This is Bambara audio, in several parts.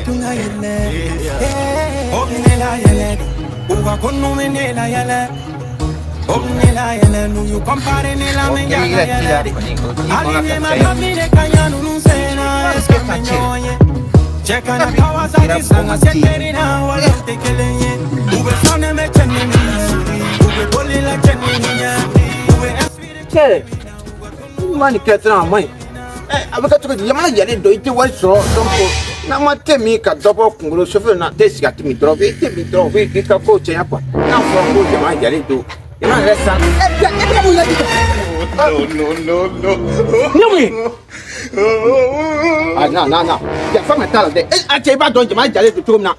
Tun ka yɛlɛ o bɛ ne la yɛlɛ, u ka ko ninnu bɛ ne la yɛlɛ, o bɛ ne la yɛlɛ, n'u y'u compare ne la, n bɛ ja ka yɛlɛ de. Hali ne ma kabini ka ɲa ninnu sen na, est ce que an bɛ ɲɔgɔn ye? Cɛ kana Kawasaki san ka se teri na, wala u tɛ kelen ye. U bɛ fɛn bɛ cɛ ni min ye, u bɛ boli la cɛ ni min ye, u bɛ inspiré. Cɛ, i ma nin kɛ dɔrɔn, a man ɲi. Ɛ, a bɛ kɛ cogo di? Jamana jalen don, i tɛ wari sɔrɔ. Donc n'an ma te min ka dɔ bɔ kunkolo sofɛrɛw na, te sigati min dɔrɔn, i te min dɔrɔn, u bɛ i ka kow cɛnya quoi. N'a fɔra ko jamana jalen don, jamana yɛrɛ san. Ɛ, e bɛ ka mun lajɛ? No, no, no, no. Nin ye mun ye? Ah non, non, non, yafa ma t'a la dɛ. E a cɛ, i b'a dɔn jamana jalen don cogo min na.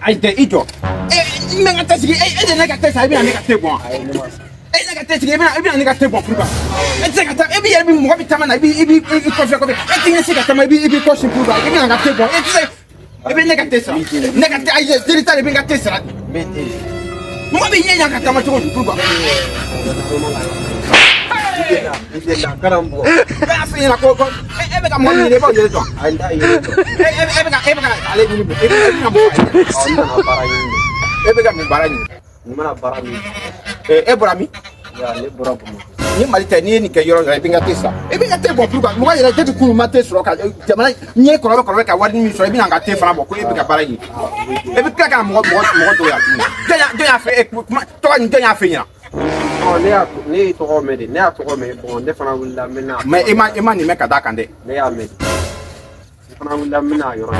Ayi dɛ, i jɔ. E, n bɛ n ka te sigi, e de ne ka te san, i bɛna ne ka te bɔn wa? E ne ka te sigi, i bɛna ne ka te bɔn pourquoi? E tɛ se ka taa, e b'i yɛrɛ bi mɔgɔ bɛ taama na, i b'i i kɔfɛ kɔfɛ, e tɛ ɲɛ se ka taama, i b'i kɔ sin pourquoi? I bɛna n ka te bɔn, e tɛ se. I bɛ ne ka te sara, ne ka te, ayi, jeli ta de bɛ n ka te sara. Mɔgɔ bɛ ɲɛ yan ka taama cogo di, pourquoi? E y'a f'i ɲɛna ko e bɛ ka mɔgɔ min ɲini, e b'o yɛrɛ dɔn. E bɛ ka ale ɲini, e bɛ ka mun baara ɲini? E bɛ ka mun baara ɲini? E bɔra min? Ni Mali tɛ, n'i ye nin kɛ yɔrɔ yɔrɔ, i bɛ n ka te san, i bɛ n ka te bɔ pourquoi? Mɔgɔ yɛrɛ depuis kunun ma te sɔrɔ ka jamana n ye kɔrɔbɛ kɔrɔbɛ ka wari min sɔrɔ, i bɛna n ka te fana bɔ ko e bɛ ka baara ɲini. E bɛ tila ka mɔgɔ dɔgɔya tuguni. Jɔn y'a fɛ e kuma tɔgɔ nin, jɔn y'a fɛ ɲɛna? Ne y'a, ne ye tɔgɔ mɛn de, ne y'a tɔgɔ mɛn. Bon, ne fana wulila, n bɛ na. Mais e ma nin mɛn ka d'a kan dɛ. Ne y'a mɛn, ne fana wulila, n bɛ na yɔrɔ la.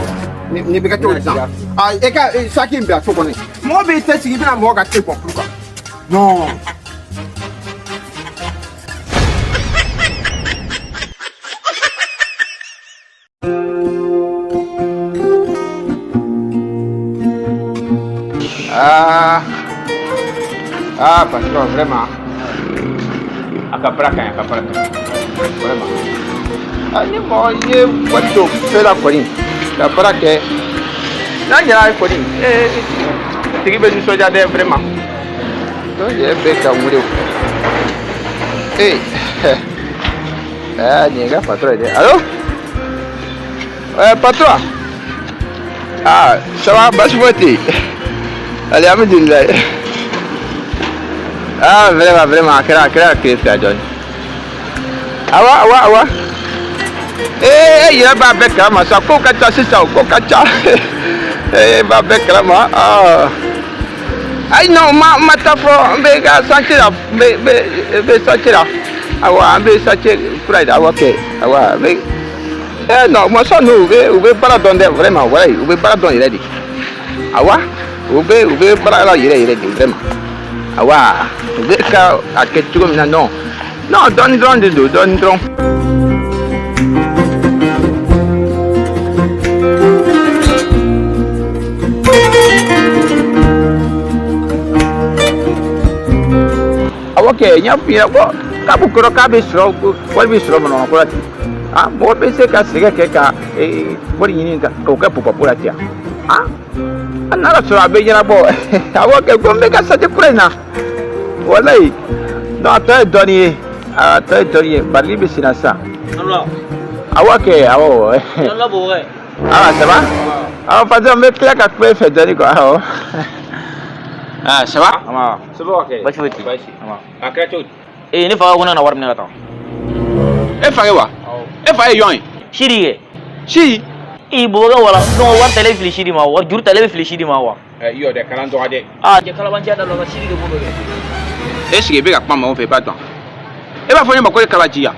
Nin bɛ kɛ cogo di sisan? Ah, e ka saki in bila so kɔnɔ, mɔgɔ b'i tɛ sigi, i bɛna mɔgɔ ka te bɔ pourquoi? Non. Ah, ah, patron, vraiment. A ka baara ka ɲi, a ka baara ka ɲi. Vraiment. Ah, ni mɔgɔ ye wari don fɛn la kɔni, ka baara kɛ, n'a ɲɛna kɔni, ee, tigi bɛ nisɔndiya dɛ, vraiment. Donc, yɛrɛ bɛ ka wele o. Ee, ah, nin ye n ka patron ye dɛ. Allo? Patron? Ah, ça va, baasi foyi tɛ yen. Alhamdulilayi. Ah, vraiment, vraiment, a kɛra tile 2 dɔɔni. Awa, awa, awa. Ee, e yɛrɛ b'a bɛɛ kalama sa, ko ka ca sisan, ko ka ca. E b'a bɛɛ kalama. Ah. Ayi, non, ma taa fɔ, n bɛ ka chantier la, n bɛ chantier la. Awa, an bɛ chantier kura ye, awɔ kɛ. Awa, n bɛ. Eh non, maçon ninnu, u bɛ baara dɔn dɛ, vraiment, walayi, u bɛ baara dɔn yɛrɛ de. Awa, u bɛ baara la yɛrɛ yɛrɛ de, vraiment. Awa, u bɛ ka a kɛ cogo min na, non. Non, dɔɔni dɔrɔn de don, dɔɔni dɔrɔn. Awɔ kɛ, n y'a f'i ɲɛna ko k'a b'u kɔrɔ k'a bɛ sɔrɔ, wari bɛ sɔrɔ manamana ko la ten. Ah, mɔgɔ bɛ se ka sɛgɛn kɛ ka wari ɲini ka k'o kɛ pɔpɔpo la ten. Ah, hali n'a sɔrɔ a bɛ ɲɛnabɔ. Awɔ kɛ, ko n bɛ ka chantier kura in na. Walayi. Non, a tɔ ye dɔɔni ye. A tɔ ye dɔɔni ye. Barili bɛ sen na sisan. Awɔ kɛ, awɔ. Ah, ça va? Ah, patron, n bɛ tila ka kuma e fɛ dɔɔni quoi. Awɔ. Ah, ça va? Ça va kɛ. Baasi foyi tɛ. Baasi. A kɛra cogo di? Ee, ne fa ko ne kana wari minɛ ka taa. E fa ye wa? E fa ye jɔn ye? Sidi kɛ. Si. Ee, bɔbɔkɛ, wala donc wari talen fili Sidi ma, wari juru talen bɛ fili Sidi ma wa? Ɛ, i yɔ dɛ, kalan dɔgɔ dɛ. Aa, cɛ, kalabanciya da la, Sidi de b'o kɛ. Est ce que i bɛ ka kuma mɔgɔ fɛ, i b'a dɔn? E b'a fɔ ne ma ko e kalabaci ya?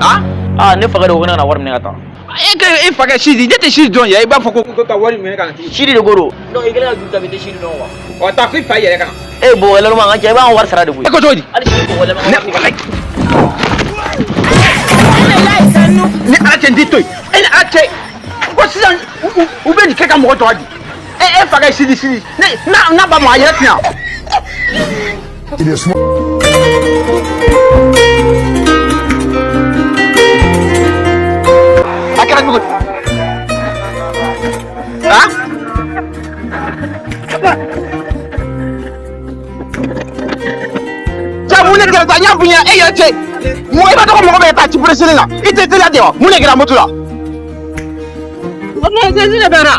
Ah? Aa, ne fakɛ de ko ne kana wari minɛ ka taa. E ka e fa kɛ Sidi, ne tɛ Sidi dɔn yɛrɛ, i b'a fɔ ko ka wari minɛ ka na cogo di? Sidi de ko don. Donc i kɛlen ka juru ta, i tɛ Sidi dɔn wa? Ɔ, taa f'i fa yɛrɛ ka na. Ee, bɔbɔkɛ laloma, an ka cɛ, i b'an ka wari sara de koyi. E ko cogo di? Hali sini bɔbɔkɛ laloma. Ne walayi. Ni Ala cɛ, n t'i to yen. E ni Ala cɛ. Ko sisan u bɛ nin kɛ ka mɔgɔ tɔgɔ di. E fa kɛ Sidi Sidi. Ne n'a ba ma a yɛrɛ tɛna. A kɛra cogo di? Ah? Cɛ, mun de kɛra sa? N y'a f'i ɲɛna, e yɛrɛ cɛ. Mɔgɔ i b'a dɔn ko mɔgɔ bɛ taa ci presser la. I tɛ teliya de wa? Mun de kɛra moto la? O tuma essence de banna.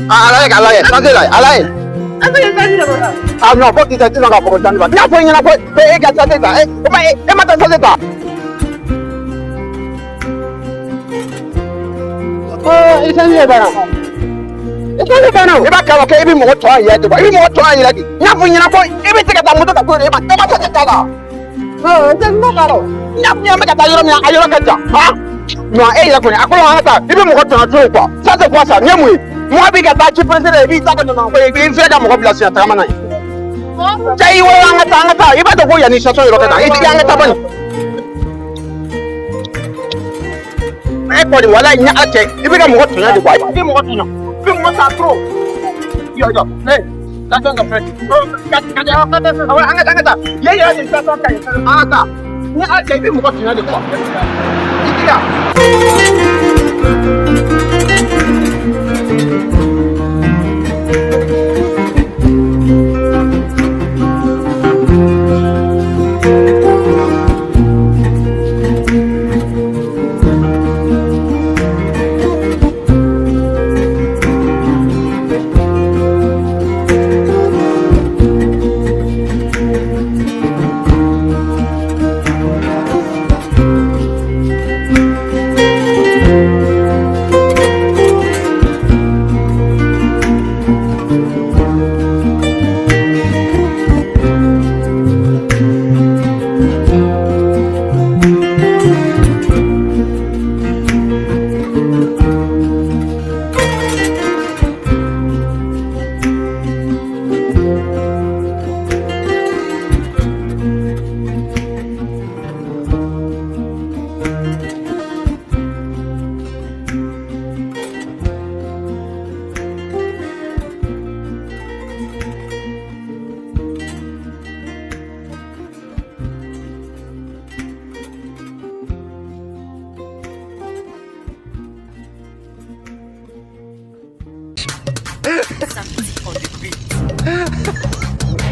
Ah, ala ye ala ye sanse la ala ye. Est-ce que essence de banna? Ah non, ko tɛ tɛ sɔn k'a fɔ ko sanse ba. N y'a fɔ i ɲɛna ko e ka sanse ta. O ma e ma taa sanse ta. Ko essence de banna. Essence de banna. I b'a kalama k'e bɛ mɔgɔ tɔ yɛrɛ de quoi. I bɛ mɔgɔ tɔ yɛrɛ de. N y'a fɔ i ɲɛna ko e bɛ se ka taa moto ta ko e ma sanse ta la. Essence ma banna. N y'a f'i ɲɛna n bɛ ka taa yɔrɔ min na, a yɔrɔ ka jan. Han? Non, e yɛrɛ kɔni a ko an ka taa i bɛ mɔgɔ tɔnɔ trop quoi. Ça c'est quoi ça? Nin ye mun ye? Mɔgɔ b'i ka taa ci pressé la i b'i ta kɛ nɔnɔ ko i filɛ ka mɔgɔ bila siɲɛ tagama na ye. Cɛ i wolo an ka taa an ka taa i b'a dɔn ko yanni station yɔrɔ ka jan i an ka taa bani. E kɔni walayi ni Ala cɛ i bɛ ka mɔgɔ tɔɲɔ de quoi. I bɛ mɔgɔ tɔɲɔ. I bɛ mɔgɔ ta trop. Jɔ jɔ. Ee station ka fɛn. Ka ka awɔ an ka taa an ka taa. Yen yɛrɛ de station ka ɲi. An ka taa. Ni Ala cɛ i bɛ mɔgɔ tɔɲɔ de quoi. I jija.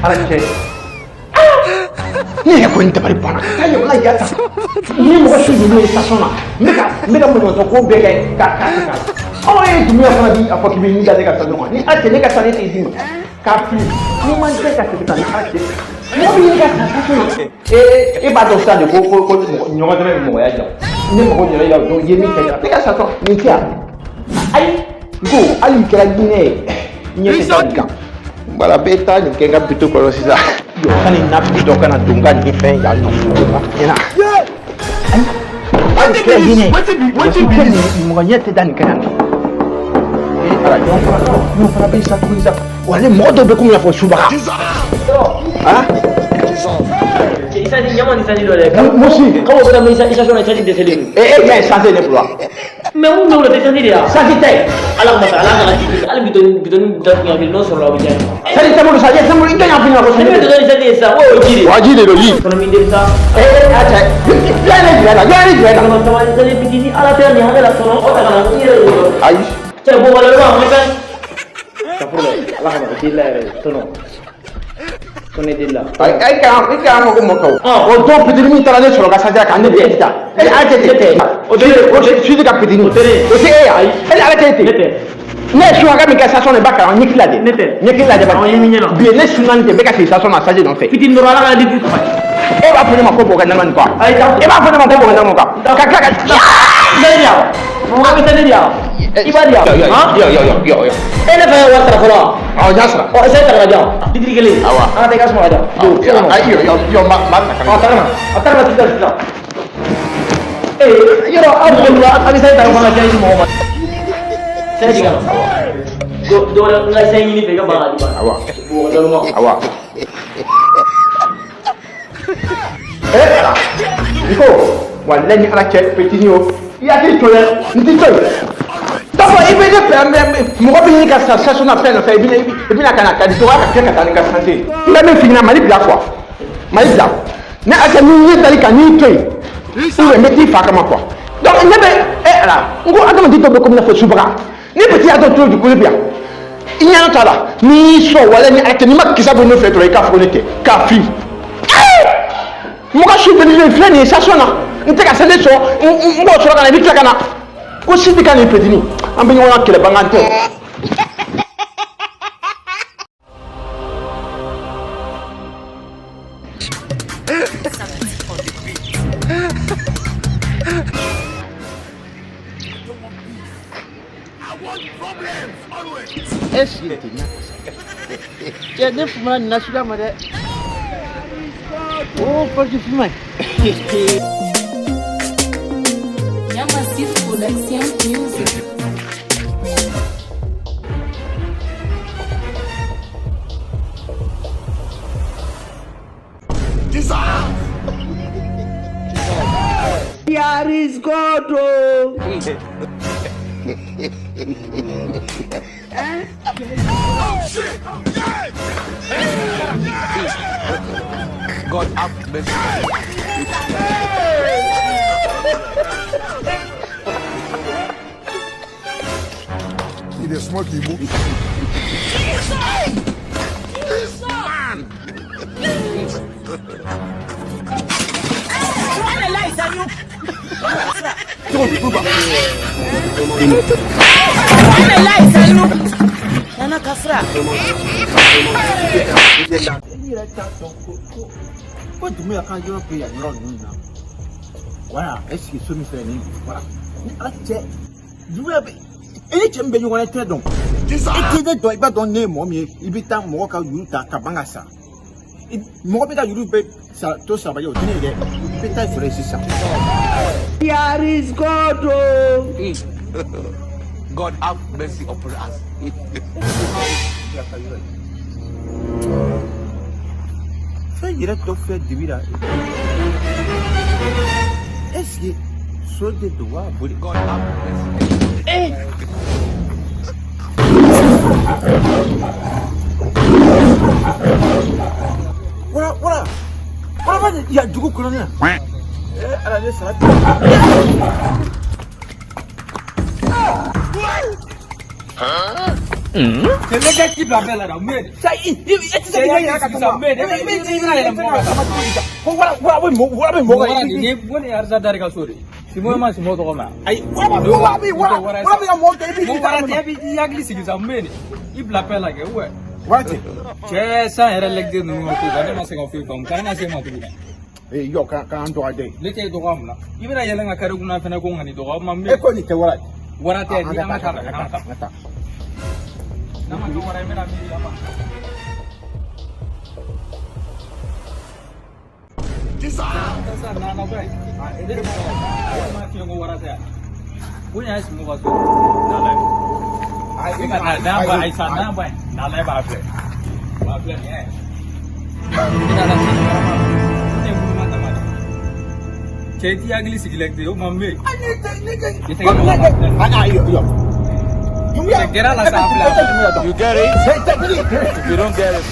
Ala cɛ ne yɛrɛ kɔni dabali banna ka taa ɲamana y'a ta ni mɔgɔ su ninnu ye station na n bɛ ka maɲumantɔ ko bɛɛ kɛ k'a k'a k'a aw ye Dumuya fana bi a fɔ k'i bɛ ɲi da ne ka station kan ni Ala cɛ ne ka sa ne tɛ d'i ma k'a fili ni man tɛ ka segin ta ni Ala cɛ mɔgɔ bɛ ɲini ka sa station na e b'a dɔn sisan de ko ko ko ɲɔgɔn dɛmɛ bɛ mɔgɔya jɔ ne mago ɲɛna i la o don i ye min kɛ ne ka station nin tɛ yan ayi n ko hali i kɛra ɲinɛ ye ɲɛ tɛ taa nin kan. Voilà, bɛ taa nin kɛ n ka bito kɔnɔ sisan. Jɔ ka nin nafigi dɔ kana don n ka nin fɛn yan nɔ. Ɲɛna. Ayi, hali kɛra hinɛ ye. Mɔgɔ ɲɛ tɛ da nin kan yan nɔ. Ee ala jɔn fana n'o fana bɛ sa tuguni sa. Wa ne mɔgɔ dɔw bɛ komi i n'a fɔ subaga. Han? Essence ɲama ni essence dɔ dɛ. Musi. Kawo bɛ taa essence na essence dɛsɛlen don. E e ɲɛ essence ne bolo wa? Mais mun bɛ o la tɛ essence de ye wa? Essence tɛ. Ala ka masa ala kana jigin hali bitɔn datugu kelen n'o sɔrɔla o bɛ diya n ye. Sani tɛ bolo sa, tɛ bolo i tɛ ɲa f'i ɲɛna ko Ne bɛ bitɔn ni essence ye sisan o ye ji de ye. Wa ji de don ji. Kɔnɔ min de sa. Ee a cɛ, jɔn ye ne jira la, jɔn ye ne jira la. Kɔnɔ sabali essence fitinin ala tɛ nin hakɛ la tɔnɔ o ta ka na i yɛrɛ de bolo. Ayi. Cɛ bɔ wala ma n bɛ fɛn. Safurulayi ala ka mɔgɔ deli la yɛrɛ tɔnɔ. Tɔnɔ deli la. Ayi ayi kan i kan ko mɔ kan o. O don pitini min taara ne sɔrɔ ka sanjara kan ne de ye ta. E ala cɛ tɛ. O tɛ o sudi ka pitini. O tɛ ne. O tɛ e ya. Ayi. E ala cɛ tɛ. Ne tɛ. Ne ye su hakɛ min kɛ station na i b'a kalama ɲɛ k'i lajɛ. Ne tɛ. Ɲɛ k'i lajɛ Awɔ, n ye min ɲɛna. Bi ne su naani tɛ n bɛ ka sigi station na sanji nɔfɛ. Fitinin dɔrɔn ala kana di saba. E b'a fɔ ne ma ko bɔgɔ ɲɛnama nin quoi. Ayi, taa. E b'a fɔ ne ma ko bɔgɔ ɲɛnama quoi. Ka tila ka. Ne di yan. Mɔgɔ bɛ taa ne di yan. I b'a di yan. Yo Han? yo yo yo yo yo. E ne fɛ wari sara fɔlɔ wa? Awɔ n y'a sara. Ɔ essence ta ka na di yan. Litiri kelen. Awɔ. An ka taa i ka suma ka di yan. Don so kɔnɔ. Ayi yo yo yo ma ma ta A ta ka na. A ta ka na sisan sisan. Ee yɔrɔ aw mɔgɔ ninnu a bɛ essence ta ka na diya di mɔgɔ ma. Essence di ka na. Dɔ dɔ wɛrɛ n ka essence ɲini fɛ i ka ban ka di ma. Awɔ. Bɔgɔ daloma. Awɔ. Eh ala. I ko walayi ni ala cɛ petini o. I hakili to dɛ n ti to yen. D'abord i bɛ ne fɛ mɔgɔ bɛ ɲini ka sa station na fɛn nɔfɛ i bɛna ka na ka dɔgɔya ka kɛ ka taa ni ka santé ye. N bɛ min f'i ɲɛna Mali bila quoi. Mali bila. Ne a cɛ ni ɲɛ dali kan n'i to yen. Ou bien n bɛ t'i fa kama quoi. Donc ne bɛ e ala n ko adamaden dɔw bɛ komi i n'a fɔ subaga. Ni petit y'a dɔn cogo di ko ne bɛ yan. I ɲɛna t'a la n'i y'i sɔn walayi ni ala cɛ n'i ma kisɛ bɔ ne fɛ dɔrɔn i k'a fɔ ko ne tɛ k'a fili. Mɔgɔ su bɛ ne filɛ nin ye station na n tɛ ka se ne sɔrɔ n b'o sɔrɔ ka na i bɛ tila ka na. Ko Sidi ka nin petini an bɛ ɲɔgɔn ka kɛlɛ bangan tɛ. Est-ce que t'es cɛ ne fumana nin nasuguya ma dɛ. O pɔsi finman. Yamasi Production Music. Here is God oh. God have mercy. He dey smoke igbo. I yɛrɛ t'a dɔn ko Dumuya ka yɔrɔ bɛ yan yɔrɔ ninnu na. Wala est-ce que so min filɛ nin ye wala ni Ala cɛ Dumuya bɛ e ni cɛ min bɛ ɲɔgɔn na i tɛ dɔn. E tɛ ne dɔn i b'a dɔn ne ye mɔgɔ min ye i bɛ taa mɔgɔ ka juru ta ka ban ka sa. Mɔgɔ bɛ ka juru bɛ sara to sabali o tɛ ne ye dɛ. I bɛ taa sɔrɔ yen sisan. Here is God oh. God have mercy upon us. Fɛn yɛrɛ dɔ filɛ dibi la. Est-ce que so de don wa boli? God have mercy. Wala wala wala ba yan dugu kɔnɔ yan. Ala ne sara. C'est le gars qui blabla là, mais Sa i i tɛ se k'i yɛrɛ ka kuma. Mais I bɛ i bɛna yɛlɛ mɔgɔ kan. Ko wala wala bɛ mɔgɔ wala bɛ mɔgɔ kan. Ni ko ni Arisa Dari ka so de. Simo ma Simo tɔgɔ ma. Ayi wala wala bɛ wala wala bɛ ka mɔgɔ kɛ i b'i Mo wara tɛ i b'i hakili sigi sa mun bɛ yen i bila pɛ la kɛ ouais. Wala tɛ. Cɛ san yɛrɛ lɛgɛ ninnu ka ko kan ne ma se ka foyi faamu kana na se ma tuguni. Ee yɔ k'an dɔgɔ dɛ. Ne t'e dɔgɔya mun na i bɛna yɛlɛ n ka kare kunna fɛnɛ ko n ka nin dɔgɔya o ma mun E ko nin tɛ wala ye. Wara tɛ ni an ka taa an an ka ka taa. N'a ma kɛ wara ye n bɛna min di a ma. Sisan na ba ye. Ne ma f'i ye ko wara tɛ yan. Ko nin y'a Simo ka so ye. N'Ala ye. I ka taa n'a ba ayi sa n'a ba ye n'Ala ye b'a filɛ. B'a filɛ nin ye. I nana se nin wara ma. Ne ye guluma dama de. Cɛ i t'i hakili sigi lɛ o ma mun bɛ yen. I tɛgɛ nɔ b'a filɛ. Aa yɔ yɔ. Cɛ gɛrɛ a la sa a filɛ. You get it? If you don't get it,